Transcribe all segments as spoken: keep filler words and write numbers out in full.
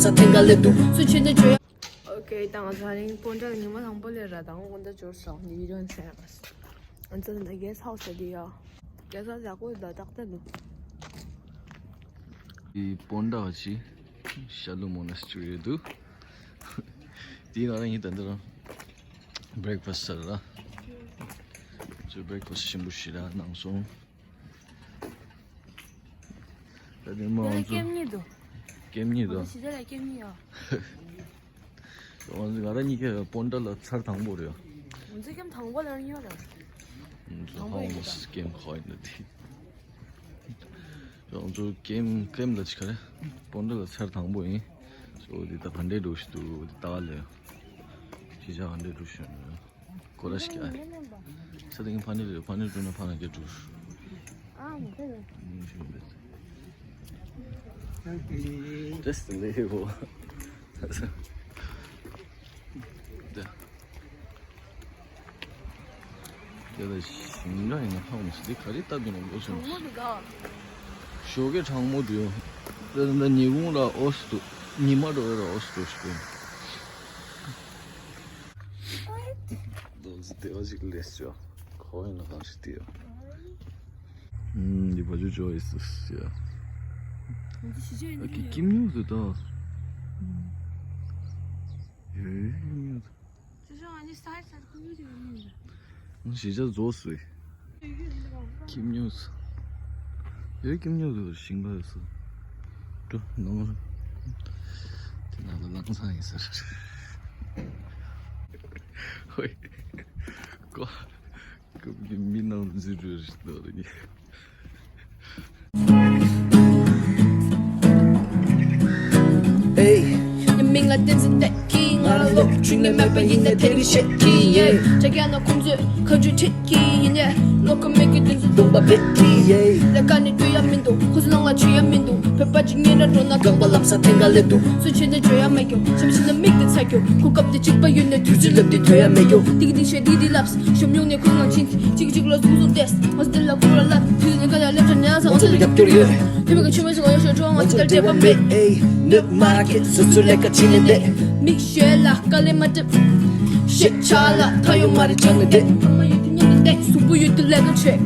ས་ཐེངས་འགའ་སླེབས་འདུག་སུ་ཆེ་འདི་བརྗོད། ཨོ་ཁེ། ད་ང་ཚོ་ཧ་ལེང་སྤོན་ཊ་ལ་ཉི་མ་དང་པོ་ལས་ར་དང་འོ་འདི་འབྱོར་སོང་། འདི་ཡི་རང་ཟེར་ཡང་ང་ཚོ་འདི་གེ་སི་ཧའུ་སི་འདི་ཡོད། གེ་སི་ཧའུ་སི་ཡག་པོ་ཡོད་ད། ཏག་ཏག་འདུག་འདི་སྤོན་ཊ་ཅིག་ཤ་ལུ་མོ་ན་སི་ཊི་རི་འདུག་དེའི་ནང་ལ་ངས་ད་འདི་རང་བྷི་རེག་ཕ་སི་ཟེར་ར། ཚོས་བྷི་རེག་ཕ་སི་ཞིམ་པོ་ཞིག་ར་གནང་སོང་། ད་དེ་མོ་ང་ཚོ་ཀེམ་གཉིས་འདུག་ཀེམ་གཉིས་འདུག་ཞི་ཅ་ལ་ཀེམ་གཉིས་ཡོད། ང་ཚོ་ང་རང་གཉིས་ཀ་སྤོན་ཊ་ལ་ཚར་དང་པོ་རེད། ང་ཚོ་ཀེམ་དང་པོ་ལ་ཡོད་རེད། ང་ཚོ་དང་པོ་ཧ་ཡིན་མོ་ད། སི་ཀེམ་ཁོ་ཡིན་ན་དེ། ང་ཚོ་ཀེམ་ཀེམ་ལ་ཅི་ག་རེ་སྤོན་ཊ་ལ་ཚར་དང་པོ་ཡིན། སོ་དེ་ད་ག་འདྲས་འགྲོ་ཞིག་འདུག་དེ་ལྟ་ལས། ཞི་ཅ་ག་འདྲས་འགྲོ་ཞིག་ཡོད། ཀོ་ར་ཤི་ཀ། ས་དེ་ངའི་ཕ་ནི་རེད། ཕ་ནི་འགྲོ་ན་ཕ་ན་སྐད་འགྲོ། ཨ་མི་ཁ་རེད། མི་ཤི་མི་འདུག Just a little. དེ་ལ་ཞིང་ཁ་ཡིན་ན་ཧ་མ་སི་དེ་ག་རེ་ལྟ་དུས་ན་འགོ་སོང་། གྲང་མོ་འདུག་ག་ཞོགས་ཀས་གྲང་མོ་འདུག་དེ་ལ་ཉི་གུང་ལ་འོ་སི་འདུག་ཉི་མ་འགྲོ་ཡ་ལ་འོ་སི་འགྲོ་ཞིག་འདུག་ལོ་ཙི་དེ་བ་ཞིག་ལས་ཅོ། ཁོ་ཡིན་ན་གང་ཞིག་དེ་ཡོད། ཨུམ། འདི་བ་ཇུ་ཇོ་ཨིས་ཡ། ཨ་ཀི་ཀིམ་ཉུ་ཟེར་ད། ཡོད་ཉུ་ཟེར། ཞི་ཅ་རྫོགས་སོ། ཁྱིམ་ཉུང་། ཡོད་ཁྱིམ་ཉུང་དུ་ཞིང་པ་ཡོད་སོ། འགྲོ་ནང་ལ། དེ་ནང་ལ་ལང་ཚང་ཡིན་ཟེར། ཧོꯏ། ཀོ། ཀོ་གི་མི་ནང་འཛུལ་འགྲོ་རེད་ནོ་རེད། ཡ། མིང་ལ་བསྟན་འཛིན་བདེ་སྐྱིད། ང་རང་སློབ་ཕྲུག་ནས་མེད་པ་ཡིན་ན་དེ་རིང་བཤད་ཀྱི་ཡེ། ཅག་ཡང་ན་ཁོང་ཚོས་ཁ་རྒྱུན་ཁྲིད་ཀྱི་ཡིན་ནས། ལོ་ཀ་མེད་ཀྱི་དུས་ཚོད་སྟོང་པ་བེད་ཀྱི་ཡེ། ལས་ཀ་ནི་སྤྲོད་ཡ་མི་འདུག་ཁོ་ཚོ་ནང་ལ་བྱེད་ཡ་མི་འདུག་བོད་པ་ཅིག་ཉན་ར་འགྲོ་ན་རྐང་པ་ལམ་སང་ཐེངས་འགའ་སླེབས་འདུག་སུ་བྱེད་ན་བརྗོད་ཡ་མེད་ཀྱང་། བྱམས་ཤིང་ན་མིག་དེ་ཚ་ཀྱང་། གོ་སྐབས་དེ་གཅིག་པ་ཡོད་ནས་དུས་ཚོད་སླེབས་དུས་ཐོན་ཡ་མེད་ཀྱང་། ཏིག་ཏིག་བཤད་འདི་འདི་ལབ། ཞོམ་ཡོང་ནས་ཁོ་ནང་ཕྱིན། གཅིག་གཅིག་ལ་ཟུག་ཟུག་བལྟས། ང་ཚོ་དེ་ལ་ཁོ་ལ་ལབ། དུས་ནས་ག་ལ་སླེབས་ཚར་ནས་ང་ཚོ་ང་ཚོ་ལ་རྒྱབ་སྐྱོར་ཡོད། དེ་བས་ཀྱང་ཆུ་མེད་ཟེར་ག་ཡོད་ཤོད་འགྲོ། ང་ཚོ་དེར་འབྲེལ་བ་མེད། ཨེ། ནོད་མ་ར་ཀེ་སོ་སོའི་ལས་ཀ་བྱེད་ནས་བསྡད། མིག་ཤེལ་ལ་དཀའ་ལས་མ་འདེབས། ཤེས་བྱ་ལ་ད་ཡོད་མ་རེད་ཆགས་ནས་བསྡད། ཨ་མ་ཡོད་དུས་མཉམ་དུ་བསྡད། གཟུགས་པོ་ཡོད་དུས་ལས་ཀ་བྱེད།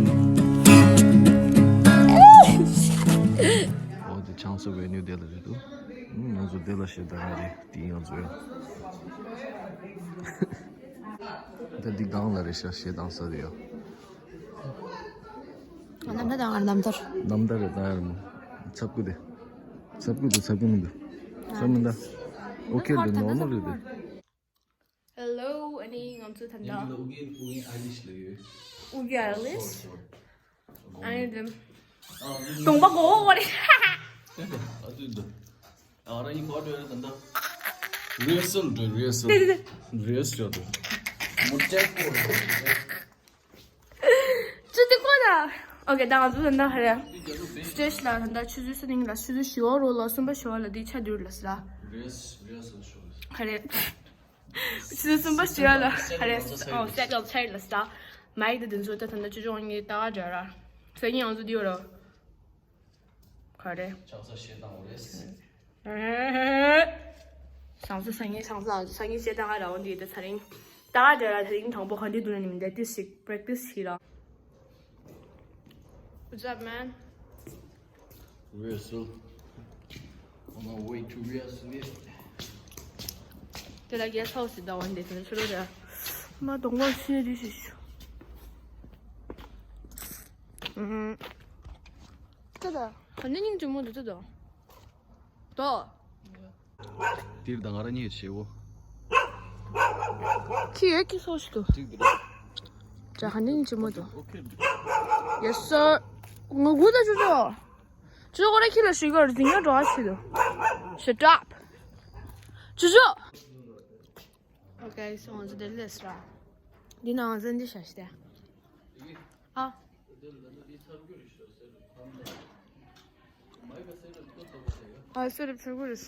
འོ་དེ་ཆང་ས་བེ་ནིའུ་དེ་ལ་རེད་འདུག་ང་ཚོ་དེ་ལ་ཤེས་ད་ར་རེད། དེ་ང་ཚོ་ཡོད། ད་འདི་སྒང་ལ་རེད་ཤག་ཞེ་སྡང་ས་རེད་ཡ། རྣམ་ཐར་དང་ང་རྣམ་ཐར། རྣམ་ཐར་རེད་ད་ཡར་མོ། ཚབ་ཀུ་དེ། ཚབ་ཀུ་དེ་ཚབ་ཀུ་མི་འདུག་ཚབ་མི་འདུག་ཨོ་ཁེ་དེ་ནོར་མལ་རེད་དེ། Hello ཨ་ནི་ང་ཚོ་ད་ལྟ། ཨུ་གི་ཨུ་གི་ཨའི་ལིཤ་ལ་ཡོད། ཨུ་གི་ཨའི་ལིཤ། ཨ་ནི་དེ། གདོང་པ་གོ་གོ་རེད། ཨ་ཙི་འདུག་ཨ་ར་ཡིན་གོ་འདྲ་ད་ལྟ། རི་ཧར་སལ་འདྲ་རི་ཧར་སལ། དེ་དེ་དེ། རི་ཧར་སལ་འདྲ། མོ་ཊ་ཀོ་རེད། ཅི་དེ་ཀོ་ད། ཨོ་ཁེ་ད་ང་ཚོ་ད་ལྟ་ཧ་རེ། སི་ཊེ་ཇི་ལ་ད་ལྟ་ཆུ་ཚོད་གསར་རྙིང་ལ་ཆུ་ཚོད་བཞི་པ་རོ་ལ་གསུམ་པ་བཞི་པ་ལ་འདི་ཆ་བསྡུར་ལ་སི་ལ། རི་ཧར་སལ་རི་ཧར་སལ་ཤོ་རེད། ཧ་རེ། ཆུ་ཚོད་གསུམ་པ་བཞི་པ་ལ་ཧ་རེ། ཨོ་སེ་ཊི་ཨབ་ཆ་ཡི་ལ་སི་ལ། མའིག་དེ་དེ་ཚོ་ད་ད་ལྟ་ཆུ་ཆུང་ངེ་ད་ག་འདྲ་ར། སང་ཉིན་ང་ཚོ་འདི་ཡོད་ར། ག་རེ། ཆང་ས་བཤད་སྟངས་རེད། ཨེ། ཆང་ས་སང་ཉིན་ཆང་ས་སང་ཉིན་བཤད་སྟངས་ཧ་ར་འོ་འདི་དེ་ཚ་རིང་། ད་ག་འདྲ་ར་དེ་རིང་དང་པོ་ག་འདྲ་འདུག་ན་ནི་མི་འདྲ་ཏི་ཞིག་པྲེག་ཊི་སི་བྱེད་ར། What's up, man? Rehearsal. On our way to rehearsal. དེ་ལ་གེ་སི་ཧའུ་སི་ཟེར་བ་འདི་དེ་ཚོ་རེད། མ་གདོང་པ་ཤེས་རེ་ཞིག་ཞུ། ཨུམ། ཙི་ད། ག་ནས་སྙིང་རྗེ་མོ་འདུག་ཙི་ད། དོ། དེར་དང་ང་རང་གཉིས་བྱེད་འོ། ཁྱི་ཡོད་ཀྱི་སོ་ཞིག་ཏུ། གཅིག་དེ་རེད། ཇ་ཧ་ནིང་ཅི་མོ་དོ། ཨོ་ཁེ། ཡེ་སར། ང་དགུ་ད་ཅུ་ཅོ། ཅུ་ཅོ་ཁོ་ར་ཁྱི་ལ་ཞིག་གར་ཟིང་ཡ་འགྲོ་ཨ་ཆི་དོ། Shut up། ཅུ་ཅོ། Okay so ང་ཚོ་དེ་ལས་ར། འདི་ན་ང་ཚོ་འདི་ཤ་ཤི་དེ། ཨ། ཨ་སེ་རབ་ཆུ་གུ་རེད།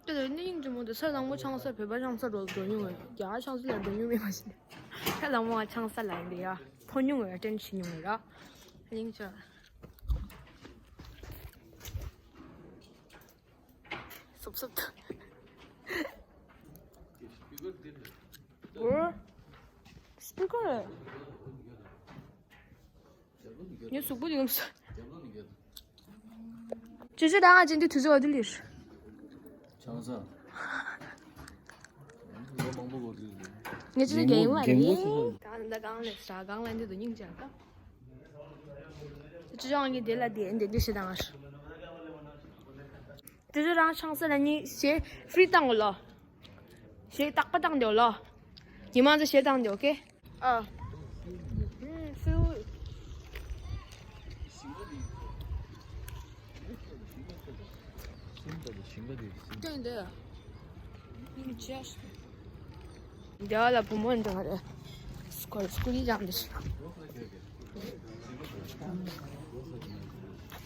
དེ་ལ་ནི་ཡིན་གྱི་མོ་དེ་ས་དང་པོ་ཆང་ས་བོད་པ་ཆང་ས་རོ་འགྲོ་མྱོང་བས་རྒྱ་ཆང་ས་ལ་འགྲོ་མྱོང་མེད་མ་ཤེས། ས་དང་པོ་ང་ཆང་ས་ལ་ཡིན་དེ་ཡ་ཐོ་མྱོང་བས་ཏྲེན་ཤི་མྱོང་བས་ར། ཡིན་ཆ། སུབ་སུབ། འོ། སྤི་ཀར། ངས་གཟུགས་པོ་ཡོངས་སུ། ཅི་ཅི་དང་ཨ་ཅན་དེ་དུས་ཚོད་འདི་ལིར། ཆང་ས། ལོ་མང་པོ་འགོར་གྱི་རེད། ངས་ཅི་ནས་རྒན་ཡོད་མ་རེད། ད་ད་གང་ལས་ས་གང་ལས་འདི་དུ་སྙིང་རྗེ་ད། ཅི་ཅི་ཨང་གི་དེ་ལ་དེ་འདི་འདི་ཞེ་དང་ཨར། དེ་ཚོ་རང་ཆང་ས་ལ་ནི་ཞེ་ཧྥི་རི་བཏང་གོ་ལོ། ཞེ་རྟག་པ་བཏང་དེའོ་ལོ། ཉི་མ་ཚོ་ཞེ་བཏང་དེའོ་ཀེ། ཨ། ཧྥི་རི། ཞིང་ཁ་དེ། ཞིང་ཁ་དེ། སྟོན་དེ། ཡིན་ཅེས། འདི་ལ་བུ་མོ་འདི་ག་རེ། སྐོར་སྐུ་ལི་ལྗང་འདི།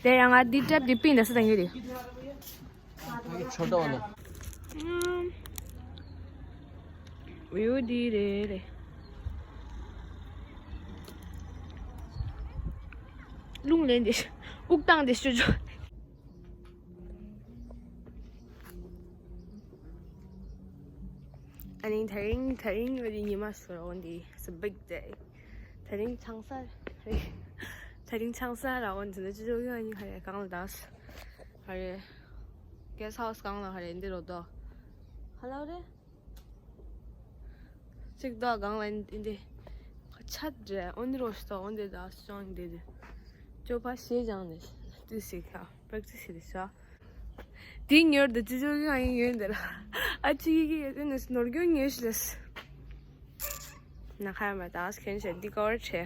དེ་ཡང་ང་འདི་ཊེབ་འདི་པིན་འདི་སུ་དང་ཡོད་རེད། ཆོ་ད་བ་ན། ཝིའུ་འདི་རེད་རེད། རླུང་ལེན་འདི། དབུགས་བཏང་འདི་ཤུ་ཅོ། ཨ་ནི་དེ་རིང་དེ་རིང་ངའི་ཉི་མ་སུ་ར་འོན་ཏེ། It's a big day. དེ་རིང་ཆང་ས་རེད། དེ་རིང་ཆང་ས་ར་འོན་ཏེ་ནི་ཅི་ཅོ་གི་ཨ་ནི་ཧ་རེ་གང་ལ་དྭགས་ཧ་རེ། གེ་སི་ཧའུ་སི་གང་ལ་ཧ་རེ་འདི་རོ་དོ། ཧ་ལོ་རེ། ཅིག་དོ་གང་ལ་འདི་འདི། ཆད་རེ་འོན་ཏེ་རོ་ཤི་དོ་འོན་ཏེ་དྭགས་ཅོང་འདི་འདི། ཅོ་པ་ཤེས་ཀྱང་ནི། དུས་ཤིག་ལ་པྲེག་ཊི་སི་བྱེད་དེ་ཤ། དེ་ཉོར་དུ་ཅི་ཅོ་གི་ང་ཡིན་ཡོད་འདི་ལ། ཨ་ཅི་གི་གི་ཡོད་ནི་ནོར་རྒྱུ་ཉོས་ཤི་ལས། ན་ཁ་མ་དྭགས་ཁྱོད་ཆེ་འདི་ཀོ་བར་ཆེ།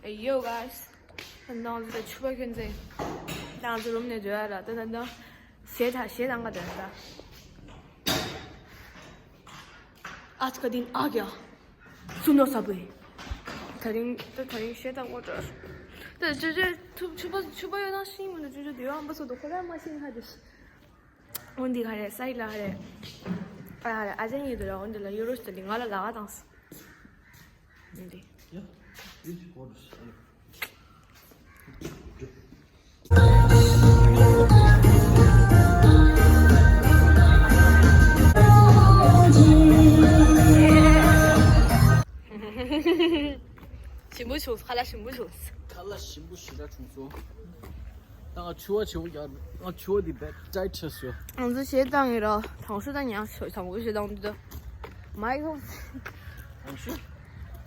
Hey, yo, guys. ནང་ཚོ་ཆུ་བ་ཁྱོད་ཚེ། ནང་ཚོ་རུམ་ནས་འགྲོ་ཡ་ར། ད་ད་ད། ཞེ་ད་ཞེ་དང་ག་ད་ད། आज का दिन आ गया। सुनो सभी। དེ་རིང་ད་དེ་རིང་ཞེ་དང་ངོ་འདྲ། ད་ཅི་ཅི་ཐུབ་ཆུ་བ་ཆུ་བ་ཡོད་ན་ཤིང་མི་འདུག་ཅི་ཅི་དེ་ཡང་པ་སོ་དུ་ཁོ་ར་མ་ཤིང་ཧ་དེ། འོན་ཏེ་ག་རེ་སའི་ལ་ག་རེ། ཨ་ཧ་རེ་ཨ་ཅན་ཡིན་དུ་ར་འོན་ཏེ་ལ་ཡོ་རོ་ཤི་ལི་ང་ལ་ལ་བ་དང་། འོན་ཏེ། Yeah, this quarters. ཞིམ་པོ་བྱུང་། ཁ་ལག་ཞིམ་པོ་བྱུང་། ཁ་ལག་ཞིམ་པོ་ཞེ་དྲག་བྱུང་སོང་། ད་ང་ཆུ་བ་ཆེ་བོ་རྒྱག་ང་ཆུ་བ་འདི་བེད་ཊའིཊ་ཆགས་སོང་། ང་ཚོ་ཞེ་དྲག་ཡིན་ར། དང་ཤོས་ད་ཉག་ཤོས་དང་པོ་ཞེ་དྲག་འདུག་མའི་ཧོབ། དང་ཤོས།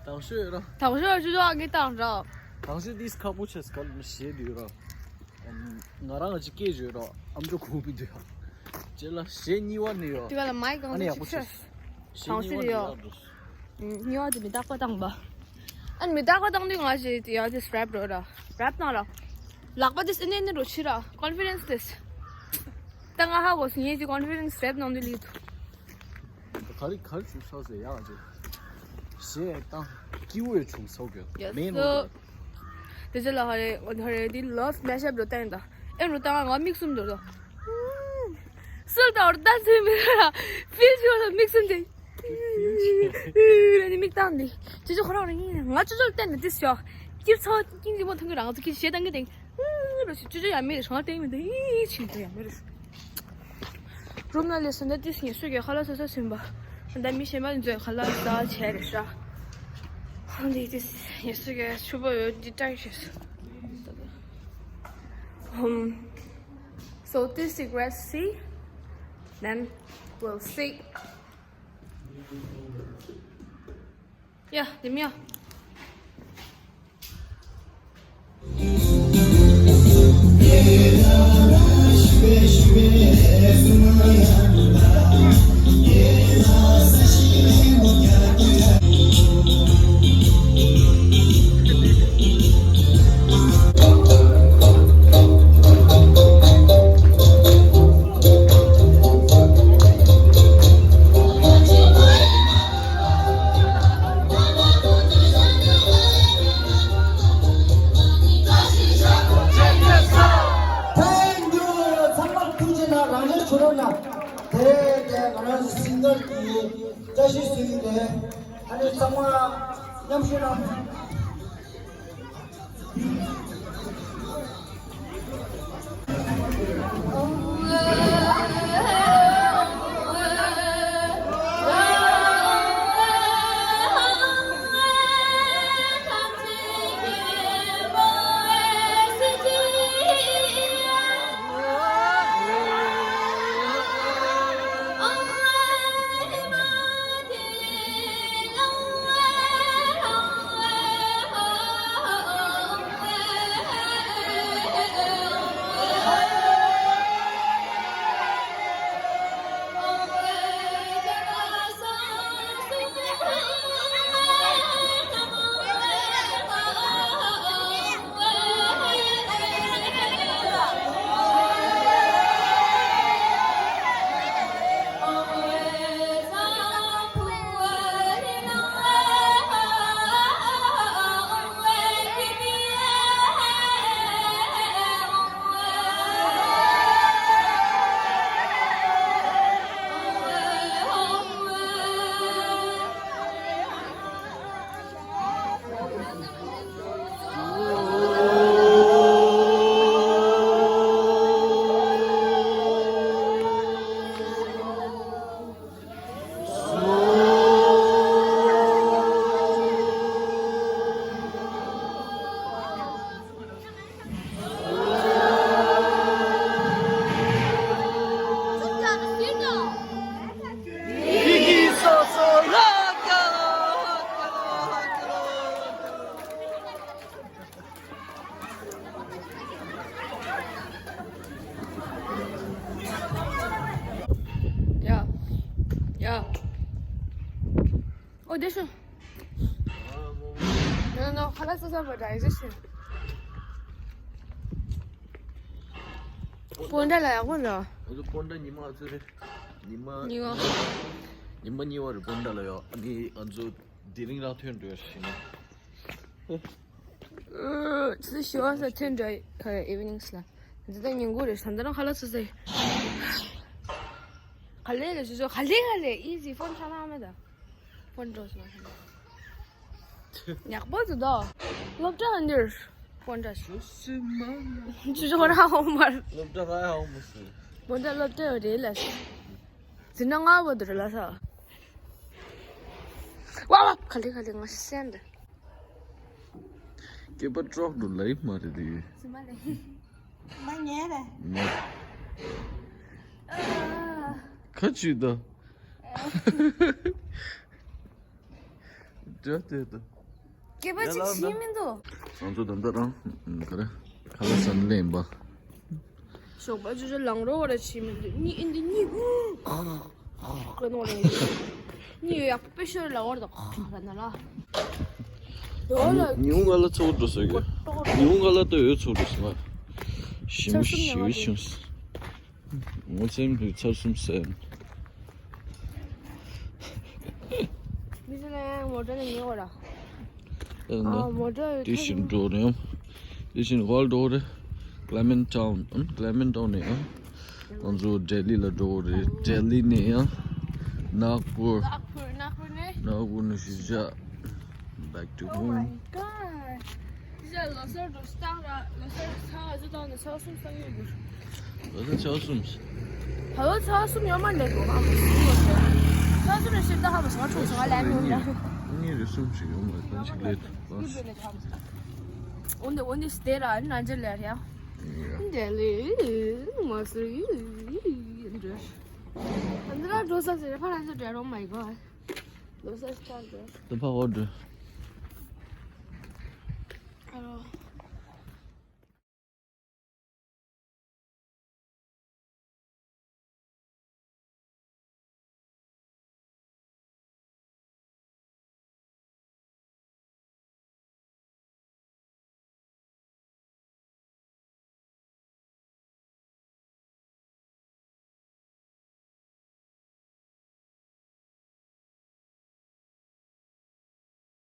དང་ཤོས་ཡོད་ར། དང་ཤོས་ཡོད་ཆུ་ཚོད་ཨང་ཀི་བཏང་ར། དང་ཤོས་འདི་ཁག་པོ་ཆེ་སྐལ་མི་ཤེས་འདུག་ར། ང་རང་ང་ཅིག་སྐད་བརྗོད་ར་ཨམ་ཅོག་གོ་མི་འདུག་ཡ། ཅེ་ལ་ཞེ་གཉིས་བ་ནི་ཡོད། དེ་ག་ལ་མའི་གང་ཨ་ནི་ཡག་པོ་ཆེ། ཞེ་གཉིས་བ་ནི་ཡག་འདུག་གཉིས་པ་དེ་མི་རྟག་པ་བཏང་པ། ཨ་ནི་མི་རྟག་པ་བཏང་དུས་ང་ཞེ་ཡང་དེ་རེབ་རོ་ར། རེབ་བཏང་ར། ལག་པ་དེ་སེ་ནས་ནས་རོ་ཕྱི་ར། ཀོན་ཕི་ཌེན་སི་དེ། ད་ང་ཧ་གོ་སོང་ངས་ཀོན་ཕི་ཌེན་སི་རེབ་གནང་དུས་ལི་ཐུ། ག་རེ་ག་རེ་བྱུང་ས་ཟེར་ཡག་ཅིག་ཞེ་བཏང་སྐྱིད་པོ་བྱུང་ས་གི་མེད་ནོ། དེ་ཚོ་ལ་ཧ་རེ་ཧ་རེ་དེ་ལོ་སི་མེ་ཤ་ཨབ་རོ་བཏང་ད། ཨེ་རོ་བཏང་ང་མིག་གསུམ་འདོར་དོ། སུལ་དང་རྡ་ཚོད་མི་ར་ཕིལ་ཞུ་ལ་མིག་གསུམ་དེ། རེ་ནི་མིག་བཏང་དེ། ཅི་ཅོ་ཁོ་རང་རེ་ཡིན་ང་ཅོ་ཅོ་ལ་བསྟན་ནས་དེ་ཤོག་སྐྱིད་ཚོ་ཀིང་ཅི་མོ་ཐུང་གི་རང་ཚོ་ཀི་ཞེ་བཏང་གི་དེ། རོ་ཞིག་ཅོ་ཅོ་ཡ་མེད་རེ་ཤང་བསྟན་མི་འདུག་ཨི་ཆིང་ཅོ་ཡ་མེད་རེ། རུམ་ལ་ལས་སོ་ན་དེ་ངེད་ཚོ་གི་ཁ་ལག་སོ་སོ་ཟིན་པ། ད་མི་གཞན་པ་ཚོས་ཁ་ལག་ཟ་བྱས་རེད་ཤག་ཧང་དེ་དེ་ངེད་ཚོ་གི་ཕྱུ་པ་ཡོད་འདི་ཏྲའི་བྱས་སོ། Um, so this is Red Sea. Then we'll see. ཡ། དེ་མིན་ཡ། ནར་གྱི་བཀྲ་ཤིས་ཟེར་གྱི་རེད། ཨ་ནི་ཚང་མ་མཉམ་ཞུགས་གནང་། ཡ། ཡ། ཨོ་དེ་ཤོ། ནོ་ནོ་ཁ་ལག་ཟ་ས་བ་ཌའི་ཇེ་སི་ཊི་ཤོན། སྤོན་ཊ་ལ་ཡག་པོ་འདུག་ཨ་ཚོ་སྤོན་ཊ་ཉི་མ་ཨ་ཚོ་རེད། ཉི་མ། ཉི་མ། ཉི་མ་གཉིས་པ་རེད་སྤོན་ཊ་ལ་ཡོད། ཨ་ནི་ཨ་ཚོ་དེ་རིང་རང་ཐོན་འགྲོ་ཡ་ཞིག་ནི། ཨུ། ཆུ་ཚོད་བཞི་པ་ས་ཐོན་འགྲོ་ཡ་ཨི་ཝི་ནིང་ལ། འདི་ལྟར་ཉིན་གུང་རེད་ཟ་འདི་རང་ཁ་ལག་ཟ་ས་ཡ། ག་ལེ་ལེ་ཞུ་ཞུ་ག་ལེ་ག་ལེ་ཨི་ཟི་ཕོན་ཆ་ན་མེད་ད། ཕོན་འགྲོ་སོང་། ཡག་པོ་འདུག་དོ། སློབ་གྲྭ་འདིར་ཕོན་འདྲ་ཞིག་ཆུ་ཚོད་མང་ན། ཆུ་ཚོད་ར་འོང་མར། སློབ་གྲྭ་ར་ཡ་འོང་མ་སོང་། ཕོན་འདྲ་སློབ་གྲྭ་ཡོད་རེད་ལ། འཛིན་གྲྭ་ལྔ་པ་འདིར་ལ་ས། ཝ་ཝ་ག་ལེ་ག་ལེ་ང་ཤི་སེམས་འདི། སྐེད་པ་ཀྲོག་འགྲོ་ལ་ཡིབ་མ་རེད་དེ། སུ་མ་རེད། མ་ཉལ་རེད། ཉལ། ཨ། ཁ་ཆུ་ད། ཨ། སྐྱོ་སྟེ་ད། སྐེད་པ་ཅིག་ཤི་མི་འདུག་ང་ཚོ་ད་ལྟ་རང་ག་རེ་ཁ་ལག་ཟ་ནས་སླེབས་ཡིན་པ། ཞོགས་པ་ཅོ་ཅོ་ལང་རོ་བ་ར་ཆི་མི་འདུག་གཉིད་ཨིན་འདི་གཉིད་ཀ་ནོ་རེད། གཉིད་ཡོད་ཡག་པོ་དཔེ་ཤོར་ལ་འོར་དང་ཁ་ན་ལ། ཡོད་ལ། ཉིན་གུང་ག་ལ་ཚོགས་འགྲོ་ཟེར་གི། ཉིན་གུང་ག་ལ་ལྟོས་ཡོད་ཚོགས་འགྲོ་ཟེར་མ། ཞིམ་ཞིམ་ཞིམ། ངོ་སེམས་ལུས་ཚར་གསུམ་ཟེར། མི་ཚེ་ལ་ཡང་མོ་ཊ་ནས་ཉེ་བ་ར། ཨ་ན། ཨ་མོ་ཊ་ཡོད་དེ་ཐབས་བཞིན་འགྲོ་རེད། དེ་བཞིན་ཝལ་འགྲོ་རེད། ཀླ་མན་ཊའུན། ཨ་ཀླ་མན་ཊའུན་ནས་ཨ། ང་ཚོ་ལྡི་ལི་ལ་འགྲོ་རེད། ལྡི་ལི་ནས་ཨ། ནག་པུར། ནག་པུར་ནག་པུར་ནས། ནག་པུར་ནས་གཞིས་ཆགས། Back to Oh home. My God. ཇ་ལོ་སར་དུ་སྟག་ར་ལོ་སར་ཚ་བ་ཚོ་དང་ནི་ཚ་གསུམ་ས་ཡོད་དགོས། ལོ་སར་ཚ་གསུམ། ཧ་ལོ་ཚ་གསུམ་ཡོད་མ་ལེགས་དགོས་ཨ་མ་གསུམ་ལོ་སར། ཚ་གསུམ་རེ་ཞིག་ད་ཧ་མ་སོང་ཁྲུང་སོང་ཨ་ལན་ཡོད་ད། གཉིས་རེ་གསུམ་ཞིག་ཡོད་མ་ད་ཅིག་ལེགས་དགོས། འོན་ཏེ་འོན་ཏེ་སྟེ་ར་ན་ཇ་ལེ་ར་ཡ། འདྲ་ལེ་མ་སུ་ཡི་འདྲ། འདི་ར་འགྲོ་ས་ཟེར་ཕ་ར་ཇ་འདྲ་རོ། My God. ལོ་སར་ཆགས་འགྲོ། ད་ཕ་འོ་འགྲོ། ཨ་རོ།